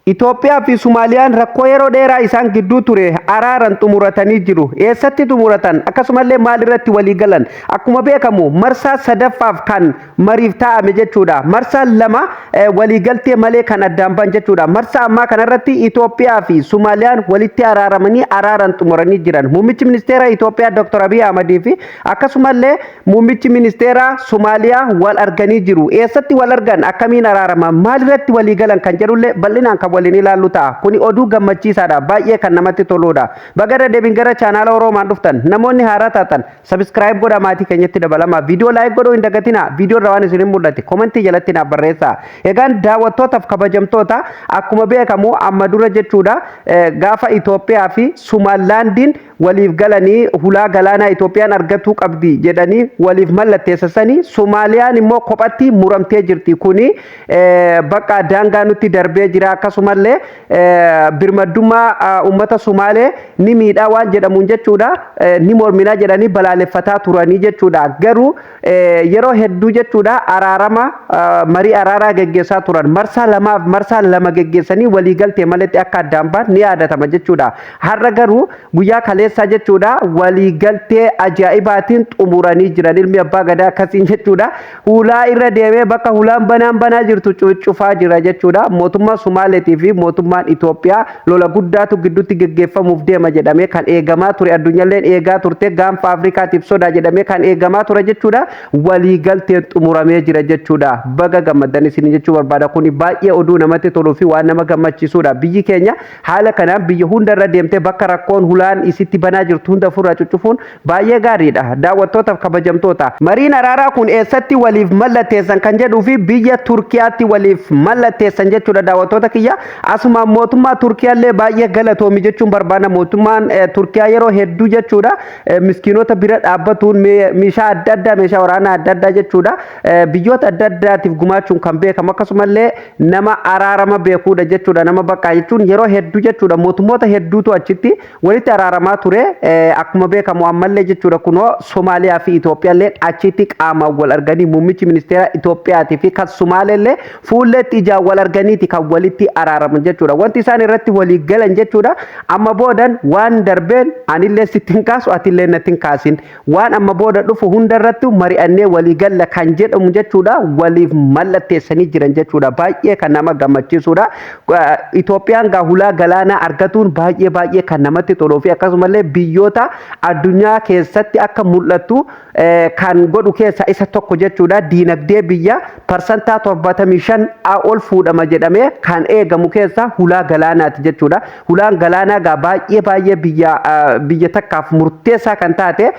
Itoophiyaa fi Sumaaliyaan rakkoo yeroo dheeraa isaan gidduu ture araaran xumuratanii jiru. Eessatti xumuratan? Akkasumallee maalirratti walii galan? Akkuma beekamu marsaa sadaffaaf kan mariif taa'ame jechuudha. Marsaa lama waliigaltee malee kan addaan ba'an jechuudha. Marsaa ammaa kanarratti Itoophiyaa fi Sumaaliyaan walitti araaramanii araaran xumuranii jiran. Muummichi ministeera Itoophiyaa Dr. Abiy Ahmadii fi akkasumallee muummichi ministeera Somaaliyaa wal arganii jiru. Eessatti wal argan? Akkamiin araaraman? Maalirratti walii galan kan jedhullee bal'inaan kan waliin ilaallu ta'a. Kuni oduu gammachiisaadha. Baay'ee kan namatti toludha. Baga irra deebiin gara chaanaala Oroomaan dhuftan. Namoonni haaraa taatan subscribe godhaa, maatii keenyatti dabalama. Viidiyoo like godhuu hin dagatinaa. Viidiyoo irra waan isin mul'ate komentii jalatti naaf barreessaa. Egaan daawwattootaaf kabajamtoota, akkuma beekamu amma dura jechuudha, gaafa Itoophiyaa fi Sumaalaandiin waliif galanii hulaa galaanaa Itoophiyaan argatuu qabdi jedhanii waliif mallatteessasanii, Somaaliyaan immoo kophatti muramtee jirti. Kuni bakka daangaa nutti darbee jira, akkasumallee birmaddummaa uummata Sumaalee ni miidhaa waan jedhamuun jechuudha, ni morminaa jedhanii balaaleffataa turanii jechuudha. Garuu yeroo hedduu jechuudha araarama marii araaraa geggeessaa turan. Marsaa lamaaf marsaa lama geggeessanii waliigaltee maletti akka addaan ba'an ni yaadatama jechuudha. Har'a garuu guyyaa kaleessaa jechuudha waliigaltee ajaa'ibaatiin xumuranii jiran. Ilmi abbaa gadaa akkasiin jechuudha hulaa irra deemee bakka hulaan banaan banaa jirtu cuccufaa jira jechuudha. Mootummaan Sumaaleetii fi mootummaan Itoophiyaa lola guddaatu gidduutti geggeeffamuuf deema jedhamee kan eegamaa ture, addunyaalleen eegaa turte, gaanfa Afrikaatiif sodaa jedhamee kan eegamaa ture jechuudha, waliigalteen xumuramee jira jechuudha. Baga gammaddan isin jechuu barbaada. Kuni baay'ee oduu namatti toluu fi waan nama gammachiisudha. Biyyi keenya haala kanaan biyya hunda irra deemtee bakka rakkoon hulaan isitti banaa jirtu hunda ofirraa cuccufuun baay'ee gaariidha. Daawwattootaaf kabajamtoota. Mariin araaraa kun eessatti waliif mallatteessan kan jedhuu fi biyya Turkiyaatti waliif mallatteessan jechuudha, daawwattoota kiyya. Asuma mootummaa Turkiyaallee baay'ee galatoomi jechuun barbaada. Mootummaan Turkiyaa yeroo hedduu jechuudha miskiinota bira dhaabbatuun meeshaa adda addaa, meeshaa waraanaa adda addaa jechuudha, biyyoota adda addaatiif gumaachuun kan beekamu, akkasumallee nama araarama beekuudha jechuudha. Nama bakka jechuun yeroo hedduu jechuudha mootummoota hedduutu achitti walitti araaramaa ture. Akkuma beekamu ammallee jechuudha kunoo Somaaliyaa fi Itoophiyaallee achitti qaamaan wal arganii, muummichi ministeera Itoophiyaatii fi kan Somaaleellee fuulleetti ijaan wal arganiiti kan walitti araaraman jechuudha. Wanti isaan irratti walii galan jechuudha, amma boodan waan darbeen anillee sitti hin kaasu, atillee natti hin kaasin, waan amma booda dhufu hundarratti mari'annee walii galla kan jedhamu jechuudha waliif mallatteessanii jiran jechuudha. Baay'ee kan nama gammachiisudha. Itoophiyaan gaa hulaa galaanaa argatuun baay'ee baay'ee kan namatti toluu fi akkasumallee biyyoota addunyaa keessatti akka mul'attu kan godhu keessaa isa tokko jechuudha. Diinagdee biyya 75% ol fuudhama jedhamee kan eegamu keessaa hulaa galaanaati jechuudha. Hulaan galaanaa gaa baay'ee baay'ee biyya takkaaf murteessaa kan taate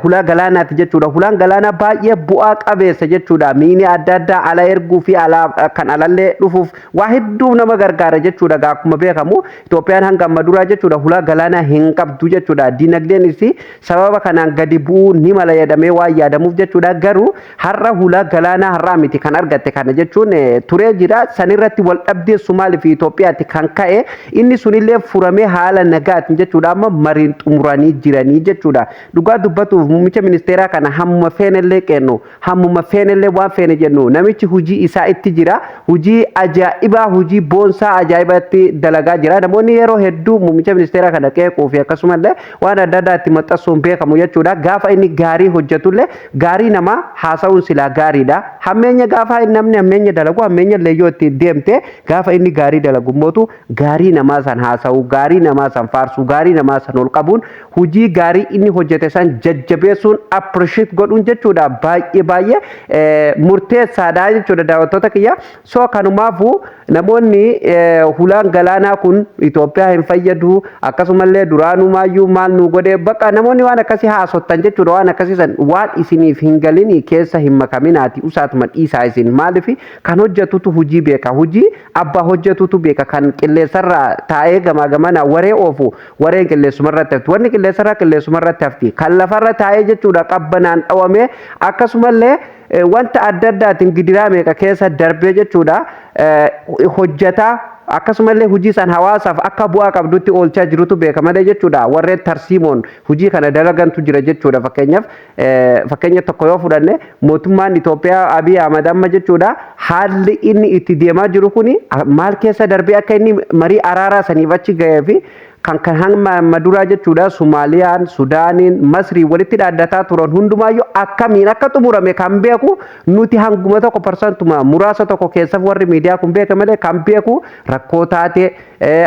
hulaa galaanaati jechuudha. Hulaan galaanaa baay'ee bu'aa qabeessa jechuudha. Miini adda addaa ala erguu fi ala kan alallee dhufuuf waa hedduu nama gargaara jechuudha. Gaa akkuma beekamu Itoophiyaan hanga amma duraa jechuudha hulaa galaanaa hin qabdu jechuudha. Diinagdeen isii sababa kanaan gadi bu'uu ni mala jedhamee waan yaadamuuf jechuudha. Garuu har'a hulaa galaanaa har'aa miti kan argatte, kana jechuun turee jira. Sanirratti wal dhabdee Sumaalii fi Itoophiyaatti kan ka'e inni sunillee furamee haala nagaatiin jechuudha amma mariin xumuranii jiranii jechuudha. Dhugaa dubbatuuf muummicha ministeeraa kana hammuma feenellee qeennu, hammuma feenellee waan feene jennu, namichi hojii isaa itti jira. Hojii ajaa'ibaa, hojii boonsaa ajaa'ibatti dalagaa jira. Namoonni yeroo hedduu muummicha ministeeraa kana qeequu fi akkasumallee waan adda addaa itti maxxansuun beekamu jechuudha. Gaafa inni gaarii hojjetullee gaarii namaa haasa'uun silaa gaariidha. Hammeenya gaafa namni hammeenya dalagu hammeenya illee yoo itti deemte, gaafa inni gaarii dalagu mootu gaarii namaa san haasa'uu, gaarii namaa san faarsuu, gaarii namaa san ol qabuun, hojii gaarii inni hojjete san jajjabeessuun, appreciate godhuun jechuudha baay'ee baay'ee murteessaadha jechuudha, daawwattoota kiyya. So kanumaafuu namoonni hulaan galaanaa kun Itoophiyaa hin fayyadu, akkasumallee duraanumayyuu maal nu godhe, bakka namoonni waan akkasii haasottan jechuudha, waan akkasii san waan isiniif hin galini keessa hin makaminaati, usaatuma dhiisaa isin. Maaliif? Kan hojjetutu hojii beeka, hojii abbaa hojjetutu beeka. Kan qilleensarraa taa'ee gamaa gamana waree oofu wareen qilleessumarratti hafti, wanni qilleensarraa qilleessumarratti hafti. Kan lafarra taa'ee jechuudha qabbanaan dhawamee, akkasumallee wanta adda addaatiin gidiraa meeqa keessa darbee jechuudha hojjetaa Akkasumallee hojii isaan hawaasaaf akka bu'aa qabdutti oolchaa jirutu beeka malee jechuudha. Warreen tarsiimoon hojii kana dalagantu jira jechuudha. Fakkeenyaaf, fakkeenya tokko yoo fudhanne, mootummaan Itoophiyaa Abiy Ahmad amma jechuudha, haalli inni itti deemaa jiru kuni maal keessa darbee akka inni marii araaraa saniif achi ga'ee fi kan hamma amma duraa jechuudha, Sumaaliyaan, Sudaaniin, Masrii walitti dhaaddataa turan hundumaayyuu akkamiin akka xumurame kan beeku nuti hanguma tokko, parsantuma muraasa tokko keessa warri miidiyaa kun beeka malee, kan beeku rakkoo taate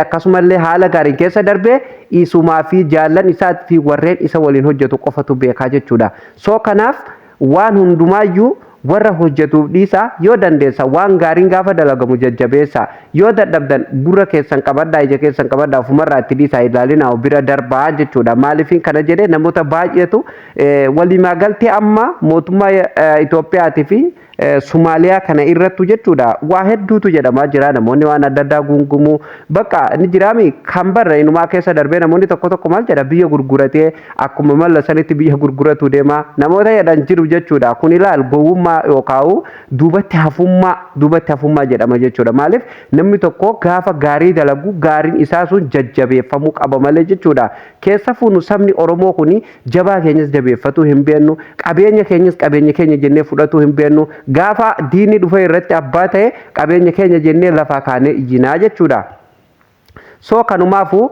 akkasumallee haala gaariin keessa darbee isumaa fi jaallan isaatii fi warreen isa waliin hojjetu qofatu beekaa jechuudha. So kanaaf waan hundumaayyuu warra hojjetuuf dhiisaa. Yoo dandeessa waan gaariin gaafa dalagamu jajjabeessa. Yoo dadhabdan gurra keessan qabadhaa, ija keessan qabadhaa, ofumarraa itti dhiisaa, ilaalinaa, bira darbaa jechuudha. Maaliifin kana jedhee? Namoota baay'eetu waliimaa galtee amma mootummaa Itoophiyaatii fi Sumaaliyaa kana irrattu jechuudha waa hedduutu jedhamaa jira. Namoonni waan adda addaa gungumuu bakka ni jiraami. Kan barra inumaa keessa darbee namoonni tokko tokko maal jedha, biyya gurguratee akkuma malla sanitti biyya gurguratu deema namoota jedhan jiru jechuudha. Kun ilaal gowwummaa yookaan duubatti hafummaa jedhama jechuudha. Maaliif? Namni tokko gaafa gaarii dalagu gaariin isaa sun jajjabeeffamuu qaba malee jechuudha. Keessafuu nu sabni Oromoo kuni jabaa keenyas jabeeffatuu hin beennu, qabeenya keenyas qabeenya keenya jennee fudhatuu hin beennu. Gaafa diinni dhufe irratti abbaa ta'e qabeenya keenya jennee lafaa kaanee iyyinaa jechuudha. So kanumaafuu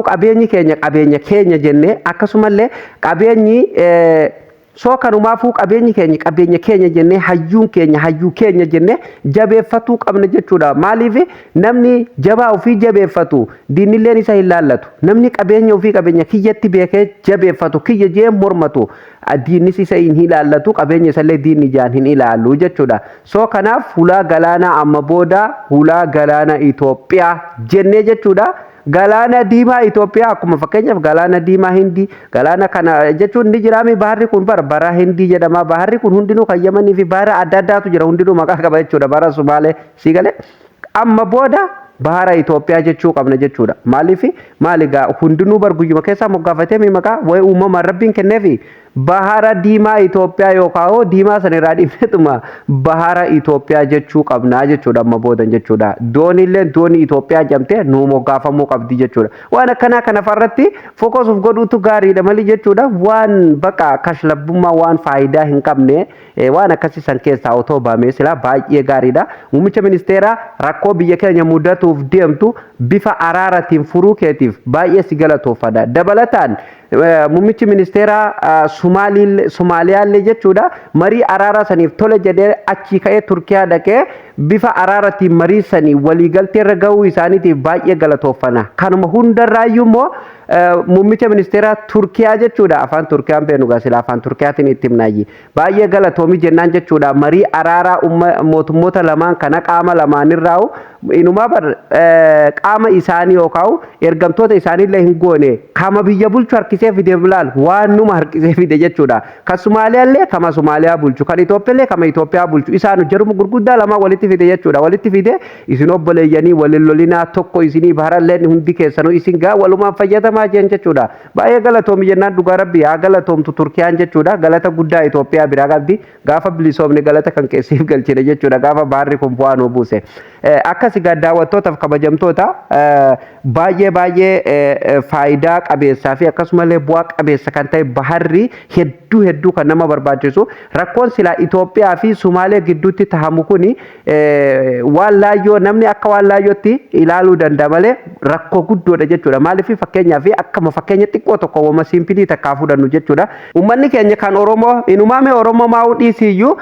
qabeenyi keenya qabeenya keenya jennee, akkasumallee qabeenyi, so kanumaafuu qabeenyi keenya qabeenya keenya jennee, hayyuun keenya hayyuu keenya jennee jabeeffatuu qabna jechuudha. Maaliif? Namni jabaa ofii jabeeffatu diinilleen isa hin laallatu. Namni qabeenya ofii qabeenya kiyyatti beekee jabeeffatu, kiyya jee mormatu, diinnis isa hin ilaallatu, qabeenya isallee diinni ijaan hin ilaallu jechuudha. So kanaaf hulaa galaanaa amma booda hulaa galaana Itoophiyaa jennee jechuudha. Galaana diimaa Itoophiyaa, akkuma fakkeenyaaf galaana diimaa Hindii, galaana kana jechuun ni jiraami. Baharri kun bara Hindii jedhama. Baharri kun hundinuu kan Yamanii fi bahara adda addaatu jira, hundinuu maqaa qaba jechuudha. Bara Sumaalee sii galee amma booda bahara Itoophiyaa jechuu qabna jechuudha. Maaliif? Maali gaa, hundinuu bar guyyuma keessaa moggaafatee mi maqaa wayi uumamaan Rabbiin kenneefi. Bahara diimaa Itoophiyaa yookaan diimaa sana irraa dhiifnetuma bahara Itoophiyaa jechuu qabnaa jechuudha amma boodan jechuudha. Dooniillee doonii Itoophiyaa jedhamtee nuu moggaafamuu qabdi jechuudha. Waan akkanaa kana farratti focus uf godhuutu gaariidha malee jechuudha. Waan baqa kashlabbummaa, waan faayidaa hin qabne, waan akkasii san keessaa otoo baamee silaa baay'ee gaariidha. Muummicha ministeeraa, rakkoo biyya keenya mudatuuf deemtu bifa araaratiin furuu keetiif baay'ee si galatoofadha. Dabalataan muummichi ministeeraa Sumaaliyaallee jechuudha marii araaraa saniif tole jedhee achii ka'ee Turkiyaa dhaqee bifa araaratiin marii sanii waliigaltee irra gahuu isaaniitiif baay'ee galatoofana. Kanuma hundarraayyuu immoo muummicha ministeeraa Turkiyaa jechuudha, afaan Turkiyaan beenu gaa, sila afaan Turkiyaatiin itti himnaayyi. Baay'ee galatoomii jennaan jechuudha. Marii araaraa mootummoota lamaan kana qaama lamaanirraa'u inumaa bar qaama isaanii yookaan ergamtoota isaaniillee hin goone, kama biyya bulchu harkisee fide bilaal, waan numa harkisee fide jechuudha. Kan Sumaaliyaallee kama Sumaaliyaa bulchu, kan Itoophiyaallee kama Itoophiyaa bulchu, isaan jaruma gurguddaa lamaa walitti fide jechuudha. Walitti fide, isin obboleeyyanii waliin lolinaa, tokko isinii baharallee hundi keessanuu isin gaa walumaan fayyadamaa jeen jechuudha. Baay'ee galatoomi jennaan. Dhugaa Rabbi haa galatoomtu Turkiyaan jechuudha. Galata guddaa Itoophiyaa biraa qabdi. Gaafa bilisoomne galata kan keessiif galchine jechuudha. Gaafa baharri kun bu'aa nuu buuse. Akkas egaa daawwattootaaf kabajamtoota, baay'ee baay'ee faayidaa qabeessaa fi akkasumallee bu'aa qabeessa kan ta'e baharri hedduu hedduu kan nama barbaachisu. Rakkoon silaa Itoophiyaa fi Sumaalee gidduutti tahamu kuni waan laayyoo namni akka waan laayyootti ilaaluu danda'a malee rakkoo guddoodha jechuudha. Maaliif? Fakkeenyaaf akkuma fakkeenya xiqqoo tokko wama simple takkaa fudhannu jechuudha. Uummanni keenya kan Oromoo inumaame Oromoo maa'uu dhiisiyyuu,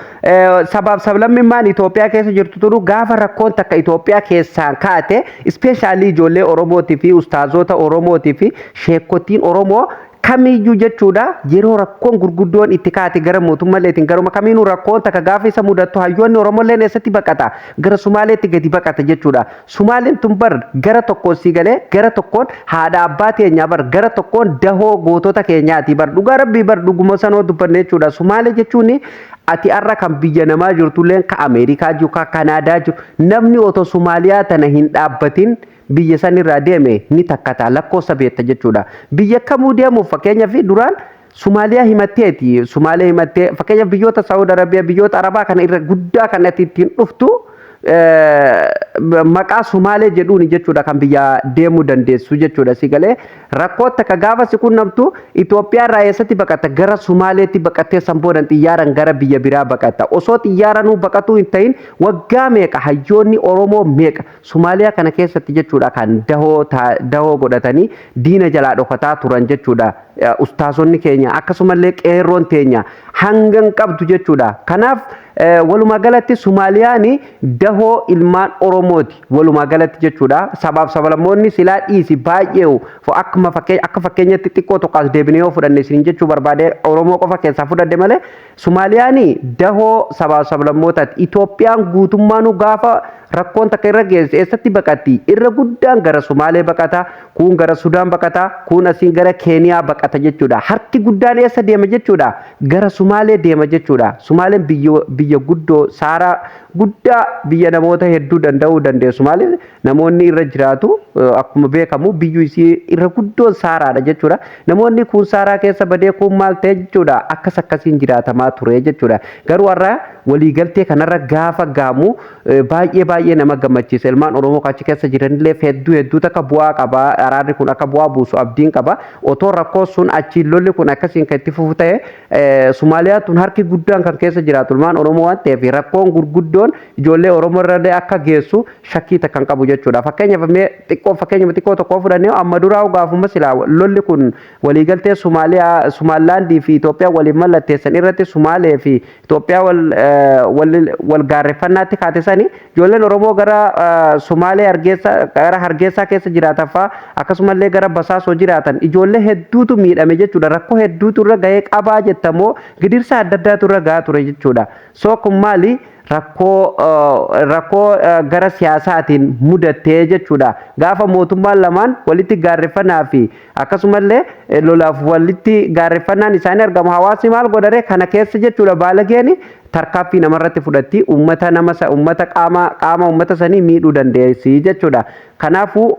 sabaaf sablammummaan Itoophiyaa keessa jirtu tunu gaafa rakkoon takka Itoophiyaa keessaan kaate, especially ijoollee Oromootii fi ustaazota Oromootii fi sheekotiin Oromoo kamiyyuu jechuudha, yeroo rakkoon gurguddoon itti kaate gara mootummaaleetiin garuma kamiinuu rakkoon takka gaafa isa mudattu, hayyoonni Oromolleen eessatti baqata? Gara Sumaaleetti gadi baqata jechuudha. Sumaaleen tun bar gara tokkoon si galee gara tokkoon haadha abbaa teenyaa bar, gara tokkoon dahoo gootota keenyaati bar. Dhugaa Rabbii bar, dhuguma sanoo dubbanne jechuudha. Sumaalee jechuun ati har'a kan biyya namaa jirtulleen, ka Ameerikaa jiru, ka Kanaadaa jiru, namni otoo Sumaaliyaa tana hin dhaabbatin biyya sanirraa deeme ni takkata, lakkoofsa beekta jechuudha. Biyya kamuu deemuuf fakkeenyaaf duraan Sumaaliyaa himatteeti. Sumaaliyaa himattee, fakkeenyaaf biyyoota Saawud Arabiyaa, biyyoota Arabaa kana irra guddaa kan ati ittiin dhuftu Maqaa Sumaalee jedhuuni jechuudha kan biyya deemuu dandeessu jechuudha. Si galee, rakkoo takka gaafa si qunnamtu Itoophiyaa irraa eessatti baqatta? Gara Sumaaleetti baqattee san boodan xiyyaaraan gara biyya biraa baqatta. Osoo xiyyaaranuu baqatuu hin ta'in waggaa meeqa, hayyoonni Oromoo meeqa Sumaaliyaa kana keessatti jechuudha kan dahoo godhatanii diina jalaa dhokataa turan jechuudha. Ustaasonni keenya akkasumallee qeerroon teenya hangan qabdu jechuudha. Kanaaf walumaa galatti Sumaaliyaan dahoo ilmaan Oromooti walumaa galatti jechuudha. Sabaaf sablammoonni silaa dhiisi baay'ee, akkuma akka fakkeenyatti xiqqoo tokko as deebinee yoo fudhanne isin jechuu barbaade, Oromoo qofa keessaa fudhadhe malee Sumaaliyaan dahoo sabaaf sablammootaati. Itoophiyaan guutummaanuu gaafa rakkoon takka irra geesse eessatti baqatti? Irra guddaan gara Sumaalee baqata, kuun gara Sudaan baqata, kuun asiin gara Keeniyaa baqata jechuudha. Harki guddaan eessa deema jechuudha? Gara Sumaalee deema jechuudha. Sumaaleen biyya guddoo saaraa guddaa, biyya namoota hedduu danda'uu dandeessu. Maaliif? Namoonni irra jiraatu akkuma beekamu biyyu isii irra guddoon saaraadha jechuudha. Namoonni kun saaraa keessa badee, kun maal ta'e jechuudha, akkas akkasiin jiraatamaa ture jechuudha. Garuu har'a waliigaltee kanarra gaafa gaamu baay'ee baay'ee nama gammachiisa. Ilmaan Oromoo achi keessa jiranillee hedduu hedduu takka bu'aa qaba. Araarri kun akka bu'aa buusu abdiin qaba. Otoo rakkoo sun achiin lolli kun akkasiin kan itti fufu ta'e, Somaaliyaa tun harki guddaan kan keessa jiraatu ilmaan Oromoo waan ta'eef, rakkoon gurguddoon ijoollee Oromoo irrallee akka geessu shakkii takka hin qabu jechuudha. Fakkeenyaaf mee xiqqoo, fakkeenyuma xiqqoo tokko fudhannee, amma duraa gaafuma silaa lolli kun waliigaltee Somaaliyaa, Somaalilaandii fi Itoophiyaa waliin mallatteessan irratti Sumaalee fi Itoophiyaa wal gaarreeffannaatti kaate sani, ijoolleen Oromoo gara Sumaalee Hargeessaa, gara Hargeessaa keessa jiraatan fa'aa, akkasumallee gara Basaasoo jiraatan ijoollee hedduutu miidhame jechuudha. Rakkoo hedduutu irra gahee qabaa jettamoo gidirsa adda addaatu irra gahaa ture jechuudha. So kun maali? Rakkoo gara siyaasaatiin mudattee jechuudha. Gaafa mootummaan lamaan walitti gaarreeffannaa fi akkasumallee lolaaf walitti gaarreeffannaan isaanii argamu, hawaasni maal godhare kana keessa jechuudha? Baalageen tarkaaffii namarratti fudhatti, uummata nama uummata qaama uummata sanii miidhuu dandeessi jechuudha. Kanaafuu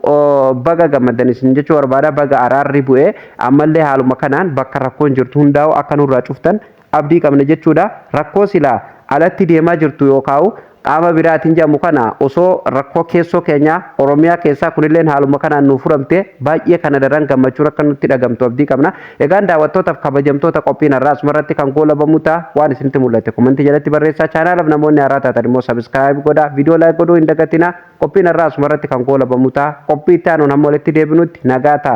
baga gammaddan isin jechuu barbaada. Baga araarri bu'ee. Ammallee haaluma kanaan bakka rakkoon jirtu hundaa'u akka nurraa cuftan abdii qabna jechuudha. Rakkoo silaa alatti deemaa jirtu yookaan qaama biraatiin jedhamu kana, osoo rakkoo keessoo keenyaa Oromiyaa keessaa kunilleen haaluma kanaan nuuf furamte, baay'ee kana daran gammachuun akka nutti dhagamtu abdii qabna. Egaan daawwattootaaf kabajamtoota, qophiin har'aa asumarratti kan goolabamu ta'a. Waan isinitti mul'ate komantii jalatti barreessaa. Chaanaalaaf namoonni haaraa taatan immoo subscribe godhaa. Viidiyoo like godhuu hin dagatinaa. Qophiin har'aa asumarratti kan goolabamu ta'a. Qophii itti aanuun hamma walitti deebinutti nagaa ta'a.